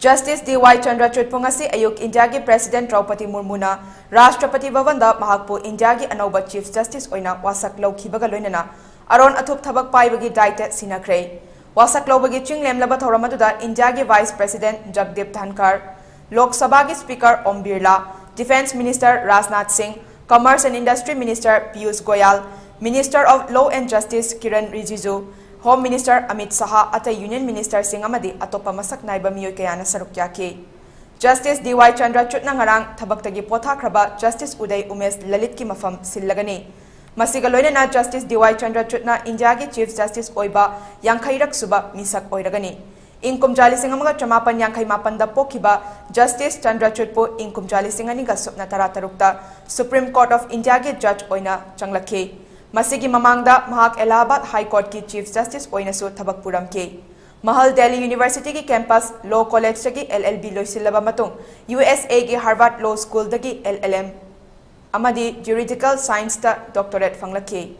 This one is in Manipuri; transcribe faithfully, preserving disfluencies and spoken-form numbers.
Justice D Y Chandrachudpu ꯉꯁꯤ ꯑꯌꯨꯛ ꯏꯟꯗꯤꯌꯥꯒꯤ President ꯗ꯭ꯔꯧꯄꯗꯤ ꯃꯨꯔꯃꯨꯅ ꯔꯥꯁꯇ꯭ꯔꯄꯇꯤ ꯚꯕꯟꯗ ꯃꯍꯥꯛꯄꯨ ꯏꯟꯗꯤꯌꯥꯒꯤ ꯑꯅꯧꯕ Chief Justice ꯑꯣꯏꯅ ꯋꯥꯁꯛ ꯂꯧꯈꯤꯕꯒ ꯂꯣꯏꯅꯅ ꯑꯔꯣꯟ ꯑꯊꯨꯞ ꯊꯕꯛ ꯄꯥꯏꯕꯒꯤ ꯗꯥꯏꯇ ꯁꯤꯟꯅꯈ꯭ꯔꯦ꯫ ꯋꯥꯁꯛ ꯂꯧꯕꯒꯤ ꯆꯤꯡ ꯂꯦꯝꯂꯕ ꯊꯧꯔꯝ ꯑꯗꯨꯗ ꯏꯟꯗꯤꯌꯥꯒꯤ Vice President ꯖꯒꯗꯤꯞ ꯙꯟꯈꯔ, ꯂꯣꯛ ꯁꯚꯥꯒꯤ Speaker ꯑꯣꯝ ꯕꯤꯔꯂꯥ, Defence Minister ꯔꯥꯖꯅꯥꯊ ꯁꯤꯡ, Commerce and Industry Minister Piyush ꯒꯣꯌꯥꯜ, Minister of Law and Justice Kiran ꯔꯤꯖꯤꯖꯨ, Home Minister Amit ꯁꯍꯥ, ꯑꯇꯩ Union Ministerꯁꯤꯡ ꯑꯃꯗꯤ ꯑꯇꯣꯞꯄ ꯃꯁꯛ ꯅꯥꯏꯕ ꯃꯤꯑꯣꯏ ꯀꯌꯥꯅ ꯁꯔꯨꯛ ꯌꯥꯈꯤ꯫ Justice D Y ꯆꯟꯗ꯭ꯔꯆꯨꯗꯅ ꯉꯔꯥꯡ ꯊꯕꯛꯇꯒꯤ ꯄꯣꯊꯥꯈ꯭ꯔꯕ Justice ꯎꯗꯩ ꯎꯃꯦꯁ ꯂꯂꯤꯠꯀꯤ ꯃꯐꯝ ꯁꯤꯜꯂꯒꯅꯤ꯫ ꯃꯁꯤꯒ ꯂꯣꯏꯅꯅ Justice D Y ꯆꯟꯗ꯭ꯔꯆꯨꯗꯅ ꯏꯟꯗꯤꯌꯥꯒꯤ Chief Justice ꯑꯣꯏꯕ ꯌꯥꯡꯈꯩꯔꯛ ꯁꯨꯕ ꯃꯤꯁꯛ ꯑꯣꯏꯔꯒꯅꯤ꯫ ꯏꯪ ꯀꯨꯝꯖꯥ ꯂꯤꯁꯤꯡ ꯑꯃꯒ ꯆꯃꯥꯄꯟ ꯌꯥꯡꯈꯩ ꯃꯥꯄꯟꯗ ꯄꯣꯛꯈꯤꯕ Justice ꯆꯟꯗ꯭ꯔꯆꯨꯗꯄꯨ ꯏꯪ ꯀꯨꯝꯖꯥ ꯂꯤꯁꯤꯡ ꯑꯅꯤꯒ ꯁꯨꯞꯅ ꯇꯔꯥꯇꯔꯨꯛꯇ Supreme Court of Indiaꯒꯤ Judge ꯑꯣꯏꯅ ꯆꯪꯂꯛꯈꯤ꯫ ꯃꯁꯤꯒꯤ ꯃꯃꯥꯡꯗ ꯃꯍꯥꯛ ꯑꯦꯂꯥꯍꯥꯕꯥꯗ High Courtꯀꯤ Chief Justice ꯑꯣꯏꯅꯁꯨ ꯊꯕꯛ ꯄꯨꯔꯝꯈꯤ꯫ Mahal Delhi Universityꯒꯤ campus Law Collegeꯇꯒꯤ L L B ꯂꯣꯏꯁꯤꯜꯂꯕ ꯃꯇꯨꯡ, USAꯒꯤ Harvard Law Schoolꯗꯒꯤ L L M ꯑꯃꯗꯤ Juridical Scienceꯇ doctorate ꯐꯪꯂꯛꯈꯤ꯫